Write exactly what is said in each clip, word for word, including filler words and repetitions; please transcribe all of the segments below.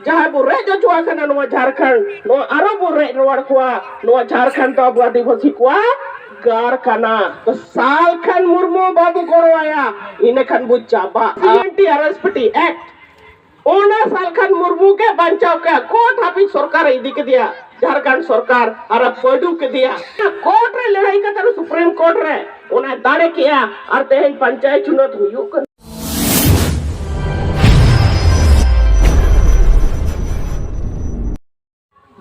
ᱡᱟᱦᱟᱸᱭ ᱵᱚ ᱨᱮᱡ ᱦᱚᱪᱚ ᱟᱠᱟᱱᱟ ᱱᱚᱣᱟ ᱡᱷᱟᱲᱠᱷᱚᱸᱰ, ᱱᱚᱣᱟ ᱟᱨᱚ ᱵᱚ ᱨᱮᱡ ᱨᱩᱣᱟᱹᱲ ᱠᱚᱣᱟ᱾ ᱱᱚᱣᱟ ᱡᱷᱟᱲᱠᱷᱚᱸᱰ ᱫᱚ ᱟᱵᱚ ᱟᱹᱫᱤᱵᱟᱹᱥᱤ ᱠᱚᱣᱟᱜ ᱜᱟᱲ ᱠᱟᱱᱟ᱾ ᱛᱚ ᱥᱟᱞᱠᱷᱟᱱ ᱢᱩᱨᱢᱩ ᱵᱟᱵᱚ ᱜᱚᱲᱚ ᱟᱭᱟ, ᱤᱱᱟᱹᱠᱷᱟᱱ ᱵᱚ ᱪᱟᱵᱟᱜᱼᱟ᱾ ᱥᱤ ᱮᱱ ᱴᱤ ᱟᱨ ᱮᱥ ᱯᱤ ᱴᱤ ᱮᱠᱴ, ᱚᱱᱟ ᱥᱟᱞᱠᱷᱟᱱ ᱢᱩᱨᱢᱩ ᱜᱮ ᱵᱟᱧᱪᱟᱣ ᱠᱮᱭᱟ, ᱠᱳᱨᱴ ᱦᱟᱹᱵᱤᱡ ᱥᱚᱨᱠᱟᱨᱮ ᱤᱫᱤ ᱠᱮᱫᱮᱭᱟ, ᱡᱷᱟᱲᱠᱷᱚᱸᱰ ᱥᱚᱨᱠᱟᱨ ᱟᱨ ᱯᱟᱹᱰᱩ ᱠᱮᱫᱮᱭᱟ᱾ ᱠᱳᱨᱴ ᱨᱮ ᱞᱟᱹᱲᱦᱟᱹᱭ ᱠᱟᱛᱮ ᱥᱩᱯᱨᱤᱢ ᱠᱳᱨᱴ ᱨᱮ ᱚᱱᱟᱭ ᱫᱟᱲᱮ ᱠᱮᱜᱼᱟ, ᱟᱨ ᱛᱮᱦᱮᱧ ᱯᱚᱧᱪᱟᱭᱮᱛ ᱪᱩᱱᱟᱹᱣ ᱦᱩᱭᱩᱜ ᱠᱟᱱᱟ᱾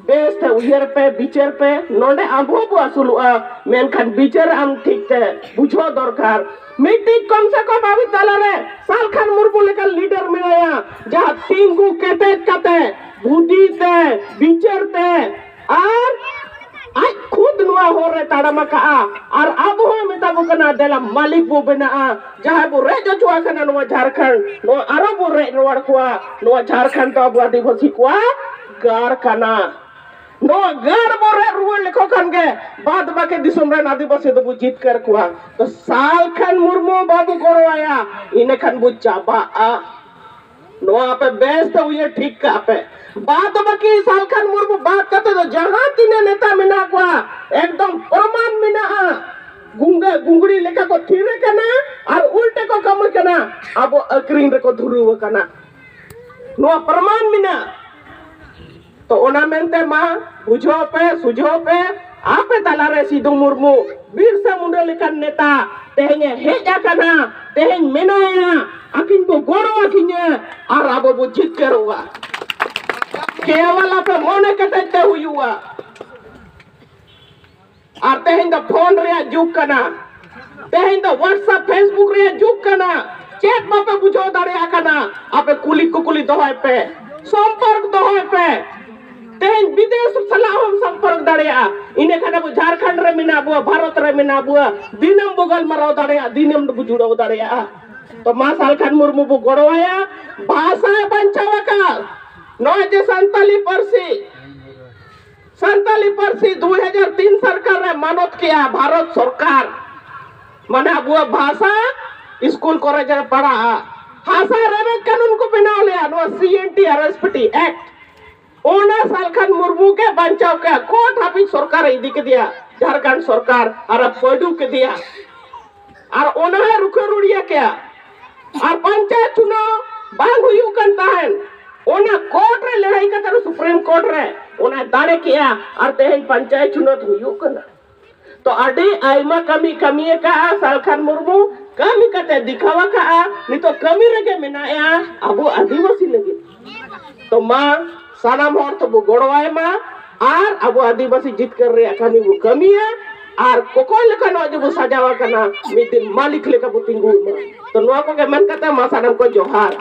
ᱵᱮᱥ ᱛᱮ ᱩᱭᱦᱟᱹᱨ ᱯᱮ, ᱵᱤᱪᱟᱹᱨ ᱯᱮ᱾ ᱱᱚᱰᱮ ᱟᱵᱚ ᱵᱚ ᱟᱹᱥᱩᱞᱚᱜᱼᱟ, ᱢᱮᱱᱠᱷᱟᱱ ᱵᱤᱪᱟᱹᱨ ᱟᱢ ᱴᱷᱤᱠ ᱛᱮ ᱵᱩᱡᱷᱟᱹᱣ ᱫᱚᱨᱠᱟᱨ᱾ ᱢᱤᱫᱴᱤᱡ ᱠᱚᱢ ᱥᱮ ᱠᱚᱢ ᱟᱵᱚ ᱛᱟᱞᱟᱨᱮ ᱥᱟᱞᱠᱷᱟᱱ ᱢᱩᱨᱢᱩ ᱞᱮᱠᱟᱱ ᱞᱤᱰᱟᱨ ᱢᱮᱱᱟᱭᱟ, ᱡᱟᱦᱟᱸ ᱛᱤᱸᱜᱩ ᱠᱮᱴᱮᱡ ᱠᱟᱛᱮ ᱵᱩᱫᱷᱤ ᱛᱮ, ᱵᱤᱪᱟᱹᱨ ᱛᱮ, ᱟᱨ ᱟᱡ ᱠᱷᱩᱫ ᱱᱚᱣᱟ ᱦᱚᱨ ᱨᱮ ᱛᱟᱲᱟᱢ ᱟᱠᱟᱜᱼᱟ᱾ ᱟᱨ ᱟᱵᱚ ᱦᱚᱸ ᱢᱮᱛᱟ ᱵᱚ ᱠᱟᱱᱟ, ᱫᱮᱞᱟ ᱢᱟᱹᱞᱤᱠ ᱵᱚ ᱵᱮᱱᱟᱜᱼᱟ᱾ ᱡᱟᱦᱟᱸᱭ ᱵᱚ ᱨᱮᱡ ᱦᱚᱪᱚ ᱟᱠᱟᱱᱟ ᱱᱚᱣᱟ ᱡᱷᱟᱲᱠᱷᱚᱸᱰ, ᱱᱚᱣᱟ ᱟᱨᱚ ᱵᱚ ᱨᱮᱡ ᱨᱩᱣᱟᱹᱲ ᱠᱚᱣᱟ᱾ ᱱᱚᱣᱟ ᱡᱷᱟᱲᱠᱷᱚᱸᱰ ᱫᱚ ᱟᱵᱚ ᱟᱹᱫᱤᱵᱟᱹᱥᱤ ᱠᱚᱣᱟᱜ ᱜᱟᱲ ᱠᱟᱱᱟ᱾ ᱱᱚᱣᱟ ᱜᱟᱲ ᱵᱚ ᱨᱮᱡ ᱨᱩᱣᱟᱹᱲ ᱞᱮᱠᱚ ᱠᱷᱟᱱ ᱜᱮ ᱵᱟᱫ ᱵᱟᱹᱠᱤ ᱫᱤᱥᱚᱢ ᱨᱮᱱ ᱟᱹᱫᱤᱵᱟᱹᱥᱤ ᱫᱚᱵᱚ ᱡᱤᱛᱠᱟᱹᱨ ᱠᱚᱣᱟ᱾ ᱛᱚ ᱥᱟᱞᱠᱷᱟᱱ ᱢᱩᱨᱢᱩ ᱵᱟᱵᱚ ᱜᱚᱲᱚ ᱟᱭᱟ, ᱤᱱᱟᱹᱠᱷᱟᱱ ᱵᱚ ᱪᱟᱵᱟᱜᱼᱟ᱾ ᱱᱚᱣᱟ ᱟᱯᱮ ᱵᱮᱥ ᱛᱮ ᱩᱭᱦᱟᱹᱨ ᱴᱷᱤᱠ ᱠᱟᱜ ᱯᱮ᱾ ᱵᱟᱫ ᱵᱟᱹᱠᱤ ᱥᱟᱞᱠᱷᱟᱱ ᱢᱩᱨᱢᱩ ᱵᱟᱫ ᱠᱟᱛᱮ ᱫᱚ ᱡᱟᱦᱟᱸ ᱛᱤᱱᱟᱹᱜ ᱱᱮᱛᱟ ᱢᱮᱱᱟᱜ ᱠᱚᱣᱟ, ᱮᱠᱫᱚᱢ ᱯᱨᱚᱢᱟᱱ ᱢᱮᱱᱟᱜᱼᱟ᱾ ᱜᱩᱝᱜᱟ ᱜᱩᱝᱜᱲᱤ ᱞᱮᱠᱟ ᱠᱚ ᱛᱷᱤᱨ ᱟᱠᱟᱱᱟ ᱟᱨ ᱩᱞᱴᱟᱹ ᱠᱚ ᱠᱟᱹᱢᱤ ᱠᱟᱱᱟ, ᱟᱵᱚ ᱟᱹᱠᱷᱨᱤᱧ ᱨᱮᱠᱚ ᱫᱷᱩᱨᱟᱹᱣ ᱟᱠᱟᱱᱟ᱾ ᱱᱚᱣᱟ ᱯᱨᱚᱢᱟᱱ ᱢᱮᱱᱟᱜᱼᱟ᱾ ᱛᱚ ᱚᱱᱟ ᱢᱮᱱᱛᱮ ᱢᱟ ᱵᱩᱡᱷᱟᱹᱣ ᱯᱮ, ᱥᱩᱡᱷᱟᱹᱣ ᱯᱮ, ᱟᱯᱮ ᱛᱟᱞᱟᱨᱮ ᱥᱤᱫᱩ ᱢᱩᱨᱢᱩ, ᱵᱤᱨᱥᱟ ᱢᱩᱱᱰᱟᱹ ᱞᱮᱠᱟᱱ ᱱᱮᱛᱟ ᱛᱮᱦᱮᱧ ᱮ ᱦᱮᱡ ᱟᱠᱟᱱᱟ, ᱛᱮᱦᱮᱧ ᱢᱮᱱᱟᱭᱟ, ᱟᱹᱠᱤᱱ ᱵᱚ ᱜᱚᱲᱚ ᱟᱹᱠᱤᱱᱟ ᱟᱨ ᱟᱵᱚ ᱵᱚ ᱡᱤᱛᱠᱟᱹᱨᱚᱜᱼᱟ᱾ ᱠᱮᱣᱟᱞ ᱟᱯᱮ ᱢᱚᱱᱮ ᱠᱮᱴᱮᱡ ᱛᱮ ᱦᱩᱭᱩᱜᱼᱟ᱾ ᱟᱨ ᱛᱮᱦᱮᱧ ᱫᱚ ᱯᱷᱳᱱ ᱨᱮᱭᱟᱜ ᱡᱩᱜᱽ ᱠᱟᱱᱟ, ᱛᱮᱦᱮᱧ ᱫᱚ WhatsApp, Facebook ᱨᱮᱭᱟᱜ ᱡᱩᱜᱽ ᱠᱟᱱᱟ᱾ ᱪᱮᱫ ᱵᱟᱯᱮ ᱵᱩᱡᱷᱟᱹᱣ ᱫᱟᱲᱮᱭᱟᱜ ᱠᱟᱱᱟ, ᱟᱯᱮ ᱠᱩᱞᱤ ᱠᱩᱠᱞᱤ ᱫᱚᱦᱚᱭ ᱯᱮ, ᱥᱚᱢᱯᱚᱨᱠ ᱫᱚᱦᱚᱭ ᱯᱮ᱾ ᱛᱮᱦᱮᱧ ᱵᱤᱫᱮᱥ ᱥᱟᱞᱟᱜ ᱦᱚᱸᱢ ᱥᱚᱢᱯᱚᱨᱠ ᱫᱟᱲᱮᱭᱟᱜᱼᱟ᱾ ᱤᱱᱟᱹ ᱠᱷᱟᱱ ᱟᱵᱚ ᱡᱷᱟᱲᱠᱷᱚᱸᱰ ᱨᱮ ᱢᱮᱱᱟᱜ ᱵᱚᱣᱟ, ᱵᱷᱟᱨᱚᱛ ᱨᱮ ᱢᱮᱱᱟᱜ ᱵᱚᱣᱟ, ᱫᱤᱱᱟᱹᱢ ᱵᱚ ᱜᱟᱞᱢᱟᱨᱟᱣ ᱫᱟᱲᱮᱭᱟᱜᱼᱟ, ᱫᱤᱱᱟᱹᱢ ᱵᱚ ᱡᱩᱲᱟᱹᱣ ᱫᱟᱲᱮᱭᱟᱜᱼᱟ᱾ ᱛᱚ ᱢᱟ ᱥᱟᱞᱠᱷᱟᱱ ᱢᱩᱨᱢᱩ ᱵᱚ ᱜᱚᱲᱚᱣᱟᱭᱟ, ᱵᱷᱟᱥᱟᱭ ᱵᱟᱧᱪᱟᱣ ᱟᱠᱟᱫ᱾ ᱱᱚᱜᱼᱚᱭ ᱡᱮ ᱥᱟᱱᱛᱟᱞᱤ ᱯᱟᱹᱨᱥᱤ ᱥᱟᱱᱛᱟᱞᱤ ᱯᱟᱹᱨᱥᱤ ᱫᱩ ᱦᱟᱡᱟᱨ ᱛᱤᱱ ᱥᱚᱨᱠᱟᱨ ᱨᱮ ᱢᱟᱱᱚᱛ ᱠᱮᱜᱼᱟ ᱵᱷᱟᱨᱚᱛ ᱥᱚᱨᱠᱟᱨ᱾ ᱢᱟᱱᱮ ᱟᱵᱚᱣᱟᱜ ᱵᱷᱟᱥᱟ ᱥᱠᱩᱞ ᱠᱚᱞᱮᱡᱽ ᱨᱮ ᱯᱟᱲᱦᱟᱜᱼᱟ᱾ ᱵᱷᱟᱥᱟ ᱨᱮᱵᱮᱫ ᱠᱟᱹᱱᱩᱱ ᱠᱚ ᱵᱮᱱᱟᱣ ᱞᱮᱭᱟ, ᱱᱚᱣᱟ ᱥᱤ ᱮᱱ ᱴᱤ ᱟᱨ ᱮᱥ ᱯᱤ ᱴᱤ ᱮᱠᱴ᱾ ᱚᱱᱟ ᱥᱟᱞᱠᱷᱟᱱ ᱢᱩᱨᱢᱩ ᱜᱮ ᱵᱟᱧᱪᱟᱣ ᱠᱮᱭᱟ, ᱠᱳᱨᱴ ᱦᱟᱹᱵᱤᱡ ᱥᱚᱨᱠᱟᱨᱮ ᱤᱫᱤ ᱠᱮᱫᱮᱭᱟ, ᱡᱷᱟᱲᱠᱷᱚᱸᱰ ᱥᱚᱨᱠᱟᱨ ᱟᱨ ᱯᱟᱹᱰᱩ ᱠᱮᱫᱮᱭᱟ, ᱟᱨ ᱚᱱᱟ ᱦᱚᱸ ᱨᱩᱠᱷᱟᱹ ᱨᱩᱲᱤᱭᱟ ᱠᱮᱭᱟ᱾ ᱟᱨ ᱯᱚᱧᱪᱟᱭᱮᱛ ᱪᱩᱱᱟᱣ ᱵᱟᱝ ᱦᱩᱭᱩᱜ ᱠᱟᱱ ᱛᱟᱦᱮᱸᱱ, ᱚᱱᱟ ᱠᱳᱨᱴ ᱨᱮ ᱞᱟᱹᱲᱦᱟᱹᱭ ᱠᱟᱛᱮ ᱥᱩᱯᱨᱤᱢ ᱠᱳᱨᱴ ᱨᱮ ᱚᱱᱟ ᱫᱟᱲᱮ ᱠᱮᱜᱼᱟ, ᱟᱨ ᱛᱮᱦᱮᱧ ᱯᱚᱧᱪᱟᱭᱮᱛ ᱪᱩᱱᱟᱣ ᱦᱩᱭᱩᱜ ᱠᱟᱱᱟ᱾ ᱛᱚ ᱟᱹᱰᱤ ᱟᱭᱢᱟ ᱠᱟᱹᱢᱤ ᱠᱟᱹᱢᱤ ᱟᱠᱟᱜᱼᱟ ᱥᱟᱞᱠᱷᱟᱱ ᱢᱩᱨᱢᱩ, ᱠᱟᱹᱢᱤ ᱠᱟᱛᱮ ᱫᱮᱠᱷᱟᱣ ᱟᱠᱟᱜᱼᱟ᱾ ᱱᱤᱛᱚᱜ ᱠᱟᱹᱢᱤ ᱨᱮᱜᱮ ᱢᱮᱱᱟᱭᱟ ᱟᱵᱚ ᱟᱹᱫᱤᱵᱟᱹᱥᱤ ᱞᱟᱹᱜᱤᱫ᱾ ᱛᱚ ᱢᱟ ᱥᱟᱱᱟᱢ ᱦᱚᱲ ᱛᱮᱵᱚ ᱜᱚᱲᱚᱣᱟᱭ ᱢᱟ ᱟᱨ ᱟᱵᱚ ᱟᱹᱫᱤᱵᱟᱹᱥᱤ ᱡᱤᱛᱠᱟᱹᱨ ᱨᱮᱭᱟᱜ ᱠᱟᱹᱢᱤ ᱵᱚ ᱠᱟᱹᱢᱤᱭᱟ᱾ ᱟᱨ ᱚᱠᱚᱭ ᱞᱮᱠᱟ ᱱᱚᱣᱟ ᱡᱮᱵᱚ ᱥᱟᱡᱟᱣ ᱟᱠᱟᱱᱟ, ᱢᱤᱫ ᱫᱤᱱ ᱢᱟᱹᱞᱤᱠ ᱞᱮᱠᱟ ᱵᱚ ᱛᱤᱸᱜᱩ ᱢᱟ᱾ ᱛᱚ ᱱᱚᱣᱟ ᱠᱚᱜᱮ ᱢᱮᱱ ᱠᱟᱛᱮ ᱢᱟ ᱥᱟᱱᱟᱢ ᱠᱚ ᱡᱚᱦᱟᱨ᱾